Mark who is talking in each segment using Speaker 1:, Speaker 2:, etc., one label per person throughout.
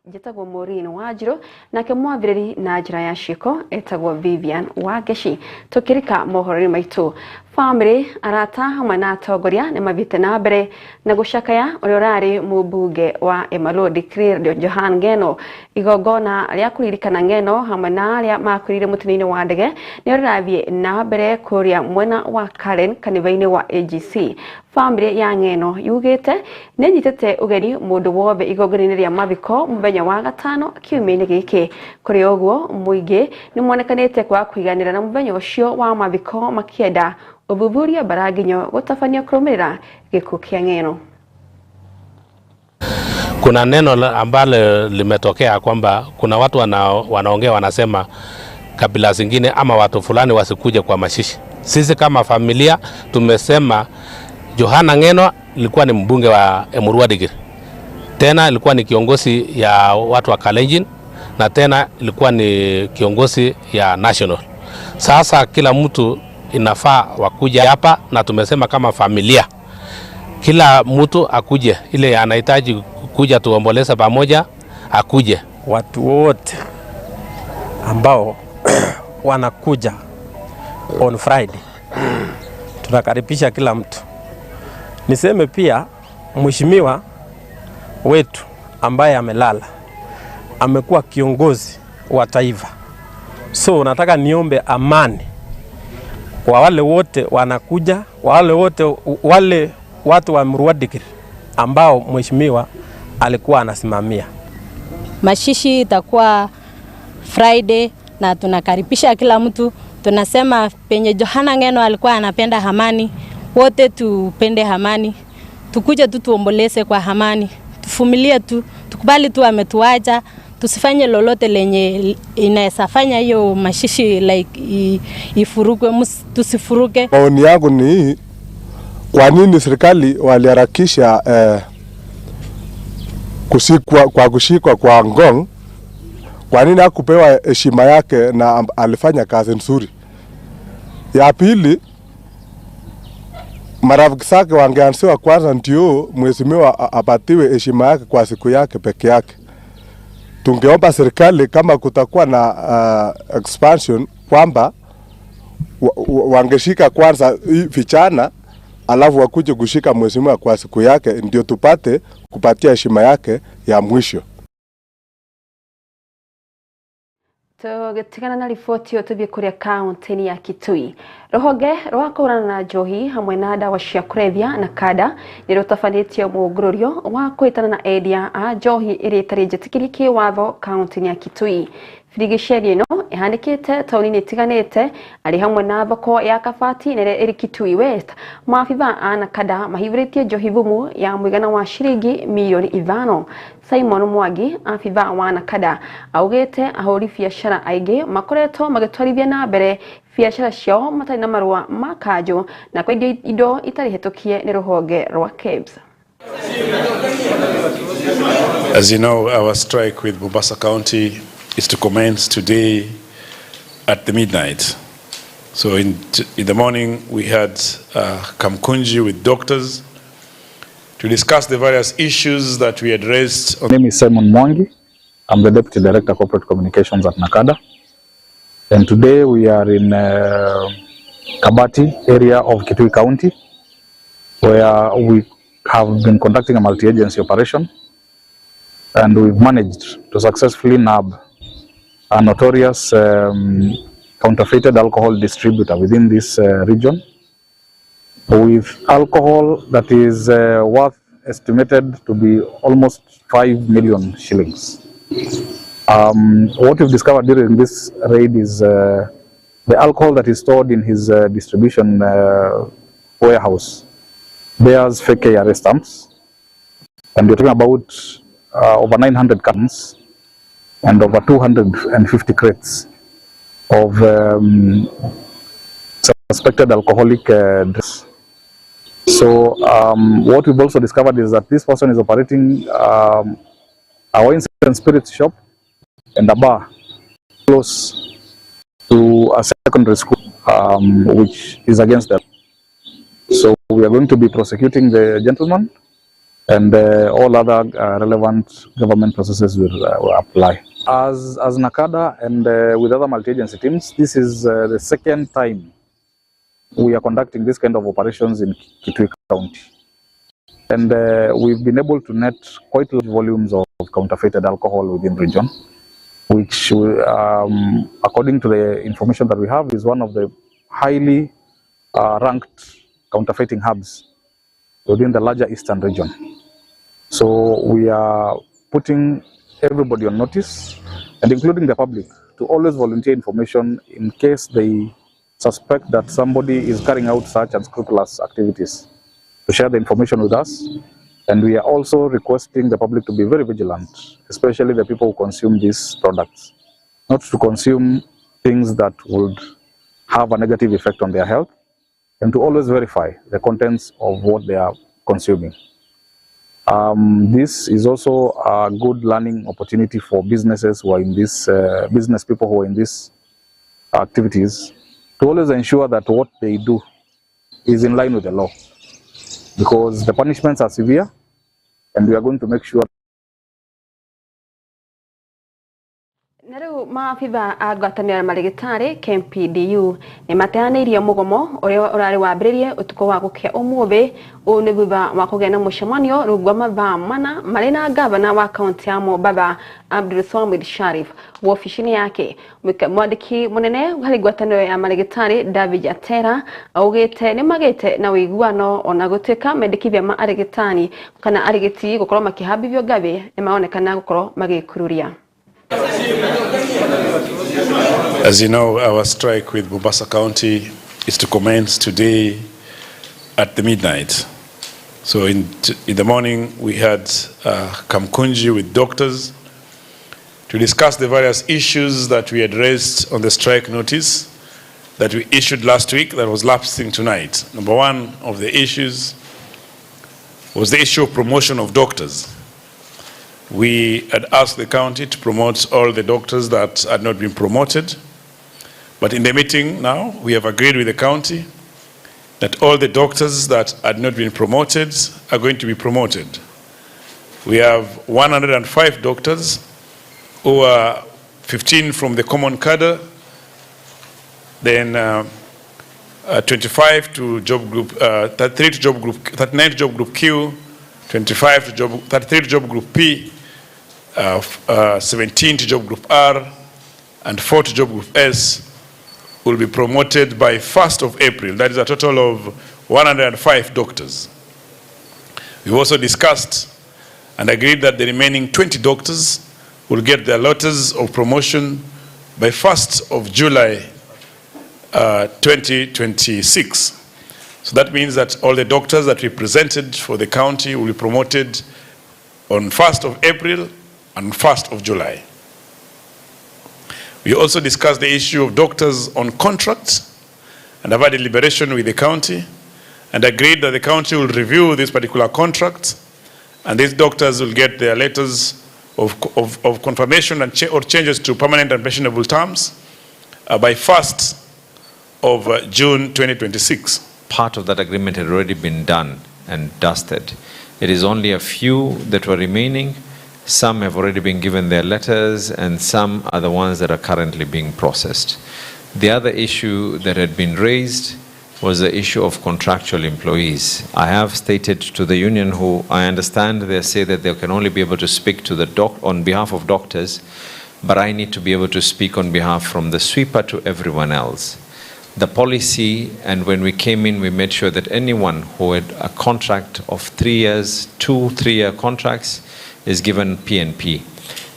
Speaker 1: Njĩtagwo Maureen Wanjirũ, nake mwathĩrĩri na njĩra ya ciĩko etagwo Vivian Wangeci. Tũkĩrika mohoro-inĩ maitũ, famĩlĩ, arata hamwe na atongoria nĩ mathiĩte na mbere na gũcakaya ũrĩa ũrarĩ mũmbunge wa Emalo Dikirr Johan Ng'eno. Igongona rĩa kũririkana Ng'eno hamwe na arĩa makuĩrĩire mũtino-inĩ wa ndege nĩ rĩrathiĩ na mbere kũrĩa mwena wa Karen kanitha-inĩ wa AGC. Famĩlĩ ya Ng'eno yugĩte nĩ ĩnyitĩte ũgeni mũndũ wothe igongona-inĩ rĩa mathiko mũthenya wa gatano kiumia-inĩ gĩkĩ. Kũrĩ ũguo, mũingĩ nĩ monekanĩte kwaga kũiganĩra na mũthenya ũcio wa mathiko, makĩenda ũthuthuria mbaranginyo gũtabanio kũrũmĩrĩra gĩkuũ kĩa Ng'eno.
Speaker 2: Kuna neno ambalo limetokea kwamba kuna watu wanaongea wanasema kabila zingine ama watu fulani wasikuje kwa mashishi. Sisi kama familia tumesema Johana Ng'eno ilikuwa ni mbunge wa Emurua Dikirr, tena ilikuwa ni kiongozi ya watu wa Kalenjin, na tena ilikuwa ni kiongozi ya national. Sasa kila mtu inafaa wakuja hapa, na tumesema kama familia kila mtu akuje, ile anahitaji kuja tuomboleze pamoja akuje.
Speaker 3: Watu wote ambao wanakuja on Friday, tunakaribisha kila mtu. Niseme pia mheshimiwa wetu ambaye amelala amekuwa kiongozi wa taifa, so nataka niombe amani kwa wale wote wanakuja, wale wote, wale watu wa Emurua Dikirr ambao mheshimiwa alikuwa anasimamia.
Speaker 4: Mashishi itakuwa Friday na tunakaribisha kila mtu. Tunasema penye Johana Ng'eno alikuwa anapenda amani, wote tupende amani, tukuje tu tuomboleze kwa amani, tuvumilie tu, tukubali tu ametuacha, tusifanye lolote lenye inaweza fanya hiyo mashishi like ifurugwe, tusifuruge.
Speaker 5: Maoni yangu ni hii, kwa nini serikali waliharakisha kushikwa kwa kushikwa kwa Ngong? Kwa nini hakupewa heshima yake na alifanya kazi nzuri? Ya pili, marafiki zake wangeanziwa kwanza ndio mheshimiwa apatiwe heshima yake kwa siku yake peke yake. Tungeomba serikali kama kutakuwa na expansion kwamba wangeshika kwanza hii vijana, alafu wakuje kushika mheshimiwa kwa siku yake, ndio tupate kupatia heshima yake ya mwisho.
Speaker 1: Tũgĩtigana na riboti ĩyo, tũthiĩ kũrĩa kaunti-inĩ ya Kitui. Rũhonge rwa kũhũrana na njohi hamwe na ndawa cia kũrebia na kanda nĩ rũtabanĩtie mũngũrũrio wa kũhĩtana na endia a njohi ĩrĩa ĩtarĩ njĩtĩkĩrie kĩwatho kaunti-inĩ ya Kitui. Birigiceni ĩno ĩhanĩkĩte taũni-inĩ itiganĩte arĩ hamwe na thoko ya Kabati na ĩrĩa ĩrĩ Kitui West. Maabitha a Nakada mahithũrĩtie njohi thumu ya mũigana wa ciringi mirioni 5. Simon Mwangi, abitha wa Nakada, augĩte ahũri biacara aingĩ makoretwo magĩtwarithia na mbere biacara ciao matarĩ na marũa ma kanjũ na kwendia indo itarĩ hĩtũkie nĩ rũhonge rwa KEBS.
Speaker 6: As you know, our strike with Mombasa County is to commence today at the midnight. So in the morning, we had Kamkunji with doctors to discuss the various issues that we had raised.
Speaker 7: My name is Simon Mwangi. I'm the Deputy Director of Corporate Communications at NACADA. And today we are in Kabati area of Kitui County, where we have been conducting a multi-agency operation, and we've managed to successfully nab a notorious counterfeited alcohol distributor within this region with alcohol that is worth estimated to be almost 5 million shillings. What we've discovered during this raid is the alcohol that is stored in his distribution warehouse bears fake KRA stamps, and we're talking about over 900 cartons and over 250 crates of suspected alcoholic drinks. So what we've also discovered is that this person is operating a wine and spirits shop and a bar close to a secondary school, which is against them. So we are going to be prosecuting the gentleman And all other relevant government processes will apply. As NACADA and with other multi-agency teams, this is the second time we are conducting this kind of operations in Kitui County. And we've been able to net quite large volumes of counterfeited alcohol within region, which, according to the information that we have, is one of the highly ranked counterfeiting hubs within the larger eastern region. So we are putting everybody on notice, and including the public, to always volunteer information in case they suspect that somebody is carrying out such unscrupulous activities, to share the information with us. And we are also requesting the public to be very vigilant, especially the people who consume these products, not to consume things that would have a negative effect on their health, and to always verify the contents of what they are consuming. This is also a good learning opportunity for businesses who are in this, business people who are in these activities, to always ensure that what they do is in line with the law, because the punishments are severe, and we are going to make sure.
Speaker 1: Na rĩu maabitha a ngwatanĩro ya marĩgĩtarĩ KMPDU nĩ mateanĩirie mũgomo ũrĩa ũrarĩ wambĩrĩrie ũtukũ wa gũkĩa ũmũthĩ. Ũũ nĩ thutha wa kũgĩa na mũcemanio rungu rwa mathaa 4 marĩ na ngavana wa kaunti ya Mombatha Abdul Swamid Sharif wobici-inĩ yake. Mwandĩki mũnene harĩ ngwatanĩro ya marĩgĩtarĩ David Atera augĩte nĩ magĩte na ũiguano ona gũtuĩka mendekithia ma arigitani kana arigiti gũkorwo makĩhambithio ngathĩ nĩ maronekana gũkorwo magĩkururia.
Speaker 6: As you know, our strike with Mombasa County is to commence today at the midnight. So in the morning, we had Kamkunji with doctors to discuss the various issues that we addressed on the strike notice that we issued last week that was lapsing tonight. Number one of the issues was the issue of promotion of doctors. We had asked the county to promote all the doctors that had not been promoted. But in the meeting now, we have agreed with the county that all the doctors that had not been promoted are going to be promoted. We have 105 doctors who are 15 from the common cadre, then 25 to job group, 33 to job group, 39 to job group Q, 25 to job, 33 to job group P, 17 to job group R, and 4 to job group S will be promoted by 1st of April. That is a total of 105 doctors. We've also discussed and agreed that the remaining 20 doctors will get their letters of promotion by 1st of July 2026. So that means that all the doctors that we presented for the county will be promoted on 1st of April and 1st of July. We also discussed the issue of doctors on contracts and have had a deliberation with the county and agreed that the county will review this particular contract, and these doctors will get their letters of confirmation and or changes to permanent and pensionable terms by 1st of June 2026.
Speaker 8: Part of that agreement had already been done and dusted. It is only a few that were remaining. Some have already been given their letters, and some are the ones that are currently being processed. The other issue that had been raised was the issue of contractual employees. I have stated to the union, who I understand they say that they can only be able to speak to the doc on behalf of doctors, but I need to be able to speak on behalf from the sweeper to everyone else. The policy, and when we came in, we made sure that anyone who had a contract of 3 years, 2 3-year contracts, is given PNP.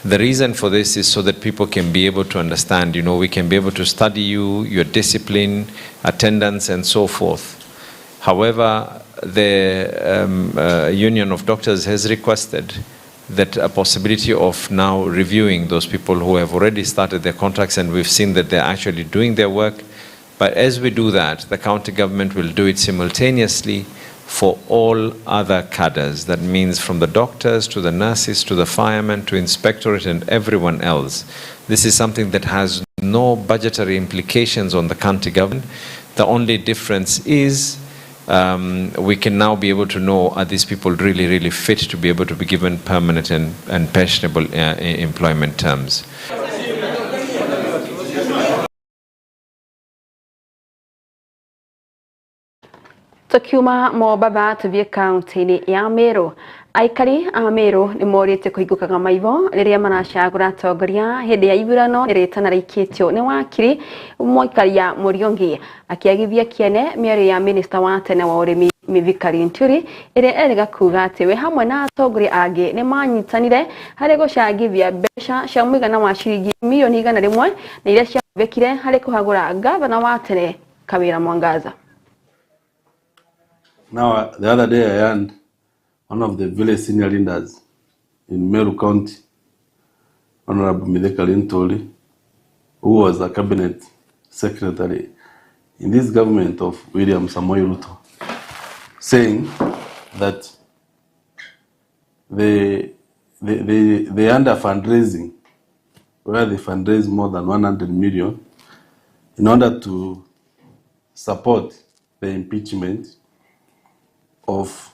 Speaker 8: The reason for this is so that people can be able to understand, you know, we can be able to study you, your discipline, attendance, and so forth. However, the Union of Doctors has requested that a possibility of now reviewing those people who have already started their contracts, and we've seen that they're actually doing their work. But as we do that, the county government will do it simultaneously for all other cadres. That means from the doctors to the nurses to the firemen to inspectorate and everyone else. This is something that has no budgetary implications on the county government. The only difference is We can now be able to know, are these people really, really fit to be able to be given permanent and pensionable employment terms.
Speaker 1: Tukiuma Mombatha tuthie kaunti-inĩ ya Meru. Aikari a Meru nĩ morĩtio kũhingũkaga maitho rĩrĩa maracagũra atongoria hĩndĩ ya ithurano rĩtana rĩikĩtio nĩ wakiri Mũikaria Mũriũngi akĩagithia kĩene mĩario ya minista wa tene wa ũrĩmi Mithika Linturi ĩrĩa erĩga kuga atĩ we hamwe na atongoria angĩ nĩ manyitanire harĩ gũcangithia mbeca cia mũigana wa ciringi mirioni 100 na iria ciahũthĩkire harĩ kũhagũra ngavana wa tene Kawira Mwangaza.
Speaker 9: Now, the other day I heard one of the village senior leaders in Meru County, Honorable Mithika Linturi, who was a cabinet secretary in this government of William Samoei Ruto, saying that they under fundraising, where they fundraise more than 100 million in order to support the impeachment of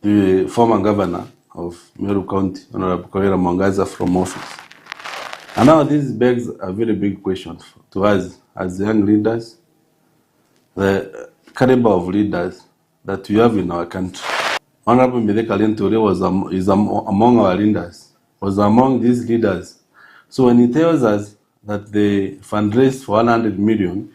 Speaker 9: the former governor of Meru County, Honorable Kawira Mwangaza, from office. And now this begs a very big question to us as young leaders, the caliber of leaders that we have in our country. Honorable Mithika Linturi is among our leaders, was among these leaders. So when he tells us that they fundraised for 100 million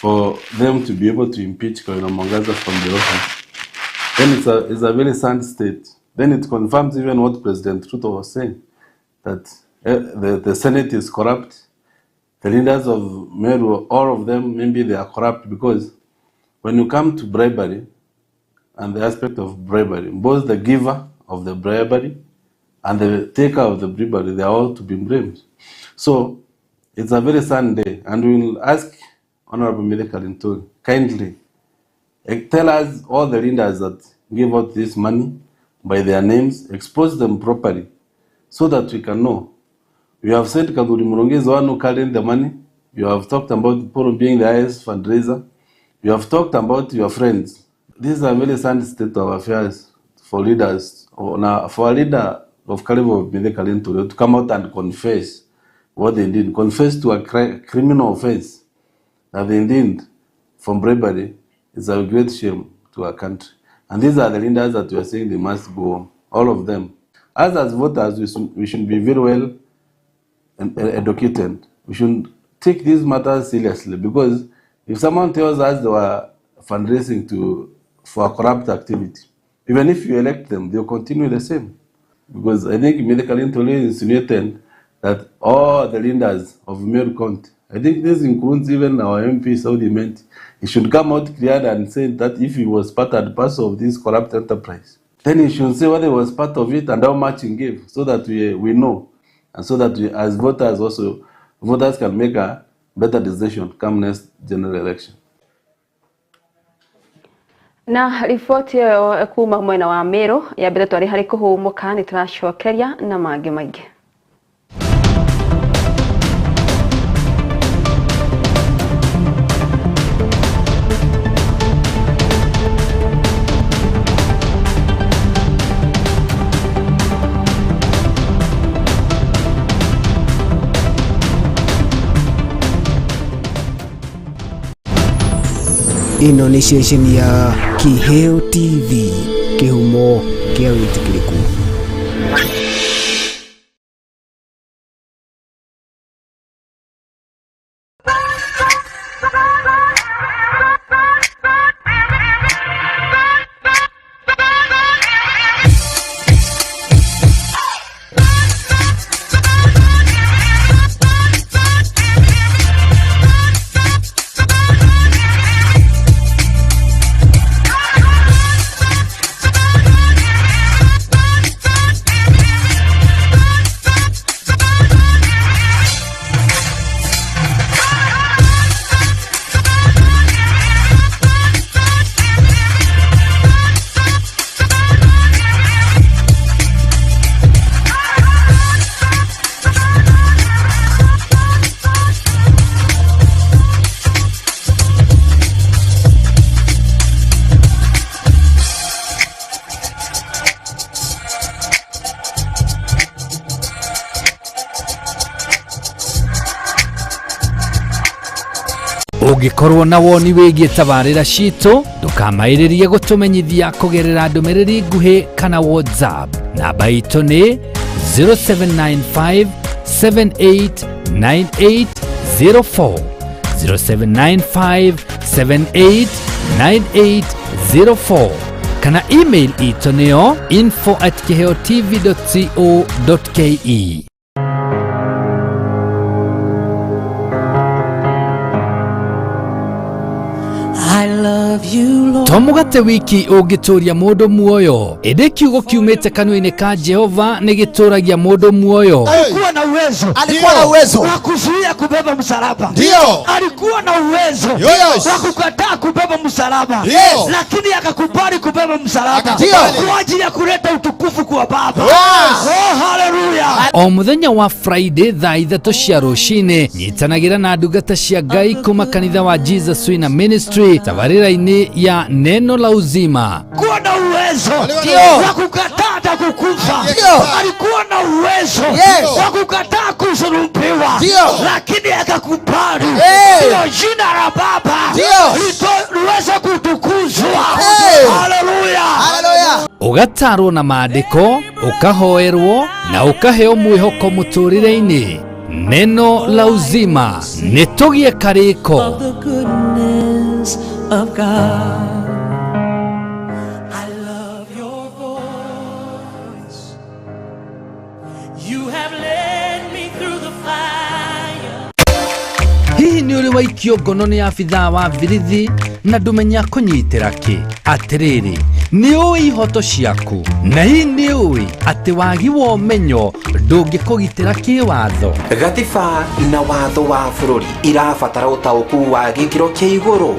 Speaker 9: for them to be able to impeach Kawira Mwangaza from the office, then it's a very sad state. Then it confirms even what President Ruto was saying, that the Senate is corrupt. The leaders of Meru, all of them, maybe they are corrupt, because when you come to bribery and the aspect of bribery, both the giver of the bribery and the taker of the bribery, they are all to be blamed. So it's a very sad day, and we will ask Honorable Mithika Linturi, kindly tell us all the leaders that give out this money by their names, expose them properly so that we can know. You have said Kathuri Murungi is the one who carried the money. You have talked about Paul being the highest fundraiser. You have talked about your friends. This is a very sad state of affairs for leaders. Now, for a leader of caliber of Mithika Linturi to come out and confess what they did, confess to a criminal offense that they did from bribery, is a great shame to our country. And these are the leaders that we are saying they must go home, all of them. Us as voters, we should be very well educated. We should take these matters seriously, because if someone tells us they were fundraising for a corrupt activity, even if you elect them, they'll continue the same. Because I think Mithika Linturi insinuated that all the leaders of Meru County, I think this includes even our MP, Saudi Menti, he should come out clear and say that if he was part and parcel of this corrupt enterprise, then he should say whether he was part of it and how much he gave, so that we know, and so that we, as voters also, voters can make a better decision come next general election.
Speaker 1: Na riboti ĩyo kuma mwena wa Meru ya mbere twari harĩ kũhũmũka nĩ tũracokeria na mangĩ maingĩ.
Speaker 10: Ĩno nĩ ceceni ya Kiheo TV, kĩhumo kĩa wĩtĩkĩrĩku.
Speaker 11: Ũngĩkorwo na woni wĩgiĩ tabarĩra citũ, ndũkamaĩrĩrie gũtũmenyithia kũgerera ndũmĩrĩri nguhĩ kana WhatsApp. Namba itũ nĩ 0795 789804, 0795 789804, kana email itũ nĩyo info@kiheotv.co.ke.
Speaker 12: I love you, Lord.
Speaker 11: To mũgate wiki ũngĩtũria mũndũ muoyo, ĩndĩ kiugo kiumĩte kanua-inĩ ka Jehova nĩ gĩtũragia mũndũ muoyo.
Speaker 13: Alikuwa na uwezo.
Speaker 14: Alikuwa na uwezo
Speaker 13: wa kuzuia kubeba msalaba.
Speaker 14: Ndio.
Speaker 13: Alikuwa na uwezo
Speaker 14: Yes.
Speaker 13: wa kukataa kubeba msalaba.
Speaker 14: Ndio.
Speaker 13: Lakini akakubali kubeba msalaba
Speaker 14: Ndio.
Speaker 13: kwa ajili ya kuleta utukufu kwa Baba.
Speaker 14: Yes.
Speaker 13: Oh, haleluya.
Speaker 11: O mũthenya wa Friday thaa 3 cia rũcinĩ, nyitanagĩra na ndungata cia Ngai kuma kanitha wa Jesus Winner Ministry tabarĩra-inĩ ya Neno la Uzima.
Speaker 13: Alikuwa na uwezo
Speaker 14: Ndio.
Speaker 13: wa kukataa hata kukufa.
Speaker 14: Ndio.
Speaker 13: Alikuwa na uwezo
Speaker 14: Yes.
Speaker 13: wa kukataa kusulubiwa.
Speaker 14: Ndio.
Speaker 13: Lakini akakubali
Speaker 14: Hey.
Speaker 13: ndio jina la Baba
Speaker 14: Ndio.
Speaker 13: liweze kutukuzwa.
Speaker 14: Hey.
Speaker 13: Haleluya.
Speaker 14: Haleluya.
Speaker 11: Ũgatarwo na maandĩko, ũkahoerwo na ũkaheo mwĩhoko mũtũrĩre-inĩ. Neno la Uzima, nĩ tũgĩe karĩko.
Speaker 12: Of the goodness of God. I love your voice. You have led me through the fire.
Speaker 11: Hihi nĩ ũrĩ waikio ngono nĩ abithaa wa birithi na ndũmenya kũnyitĩra kĩ? Atĩrĩrĩ, nĩ ũĩ ihoto ciaku, na hihi nĩ ũĩ atĩ wagi wa ũmenyo ndũngĩkũgitĩra kĩwatho?
Speaker 15: Gatiba na watho wa bũrũri irabatara ũtaũku wa gĩkĩro kĩa igũrũ.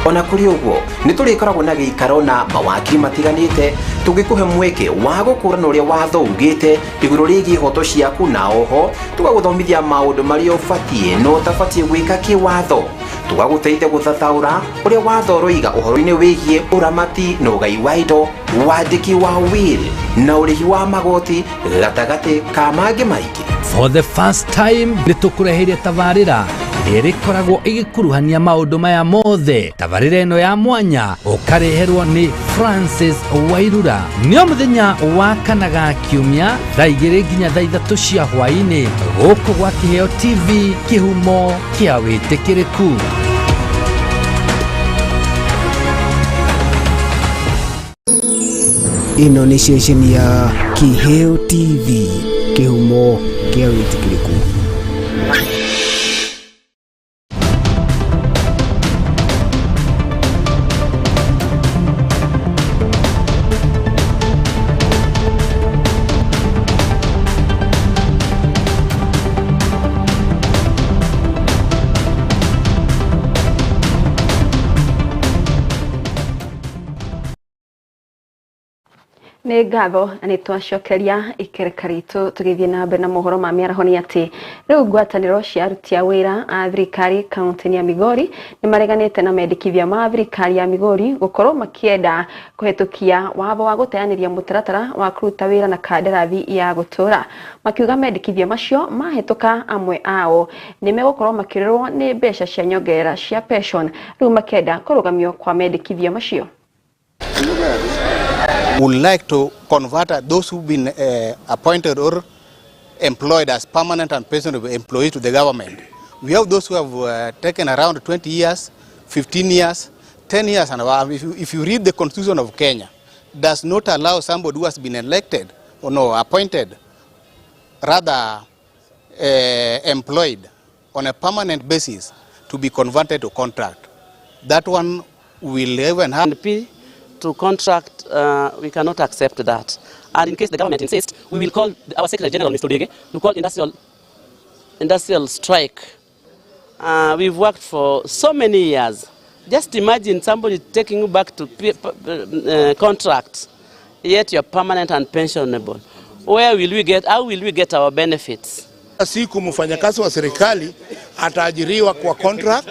Speaker 15: Ona kũrĩ ũguo, nĩ tũrĩkoragwo na gĩikaro na mawakiri matiganĩte tũngĩkũhe mweke wa gũkũrana ũrĩa watho ugĩte igũrũ rĩgiĩ ihoto ciaku, na oho tũgagũthomithia maũndũ marĩa ũbatiĩ na ũtabatiĩ gwĩka kĩwatho. Tũgagũteithia gũthathaũra ũrĩa watho ũroiga ũhoro-inĩ wĩgiĩ ũramati na ũgai wa indo, wandĩki wa will na ũrĩhi wa magoti gatagatĩ ka mangĩ maingĩ.
Speaker 11: For the first time nĩ tũkũreheire tabarĩra ĩrĩa ĩkoragwo ĩgĩkuruhania maũndũ maya mothe. Tabarĩra ĩno ya mwanya ũkareherwo nĩ Francis Wairura nĩ o mũthenya wa kana ga kiumia thaa 2 nginya thaa 3 cia hwaĩ-inĩ gũkũ gwa Kĩheo TV, kĩhumo kĩa wĩtĩkĩrĩku.
Speaker 10: Ĩno nĩ ceceni ya Kĩheo TV, kĩhumo kĩa wĩtĩkĩrĩku.
Speaker 1: Nĩ ngatho na nĩ twacokeria ikereka ritũ tũgĩthiĩ na mbere na mohoro ma mĩaraho nĩ atĩ rĩu ngwatanĩro cia aruti a wĩra a thirikari kaunti-inĩ ya Migori nĩ mareganĩte na mendekithia ma thirikari ya Migori gũkorwo makĩenda kũhetũkia watho wa gũteanĩria mũtaratara wa kũruta wĩra na kandarathi ya gũtũra, makiuga mendekithia macio mahĩtũka amwe ao nĩ megũkorwo makĩrĩrwo nĩ mbeca cia nyongerera cia pension, rĩu makĩenda kũrũgamio kwa mendekithia macio.
Speaker 16: Would like to convert those who've been appointed or employed as permanent and pensionable employees to the government. We have those who have taken around 20 years, 15 years, 10 years and above. If you read the Constitution of Kenya, does not allow somebody who has been elected or no, appointed, rather employed on a permanent basis to be converted to contract. That one will even have...
Speaker 17: To contract, we cannot accept that. And in case the government insists, we will call our Secretary General, Mr. Odege, to call industrial strike. We've worked for so many years. Just imagine somebody taking you back to contract, yet you're permanent and pensionable. Where will we get, how will we get our benefits?
Speaker 18: Siku mfanyakazi wa serikali ataajiriwa kwa contract,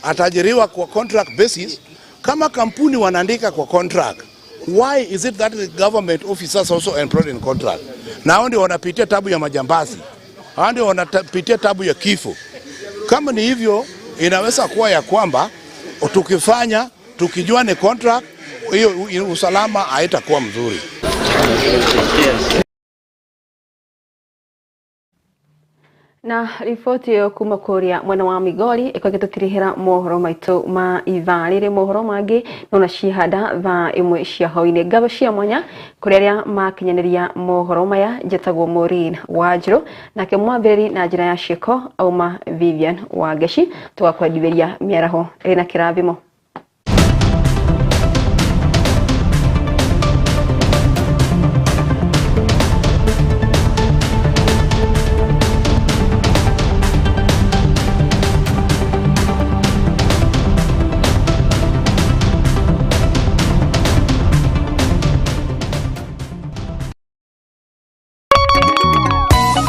Speaker 18: ataajiriwa kwa contract basis. Kama kampuni wanaandika kwa contract, why is it that the government officers also employed in contract? Na hao ndio wanapitia tabu ya majambazi, hao ndio wanapitia tabu ya kifo. Kama ni hivyo, Inaweza kuwa ya kwamba tukifanya tukijua ni contract, hiyo usalama haitakuwa mzuri.
Speaker 1: Na riboti ĩyo kuma kũrĩa mwena wa Migori ĩkorwo ĩgĩtũtirihĩra mohoro maitũ ma ithaa rĩrĩ. Mohoro mangĩ nona cihanda thaa 1 cia hwaĩ-inĩ. Ngabo cia mwanya kũrĩ arĩa makinyanĩria mohoro maya, njĩtagwo Maureen Wanjirũ, nake mwambĩrĩri na njĩra ya ciĩko auma Vivian Wangeci. Tũgakwendithĩria mĩaraho ĩrĩ na kĩrathimo.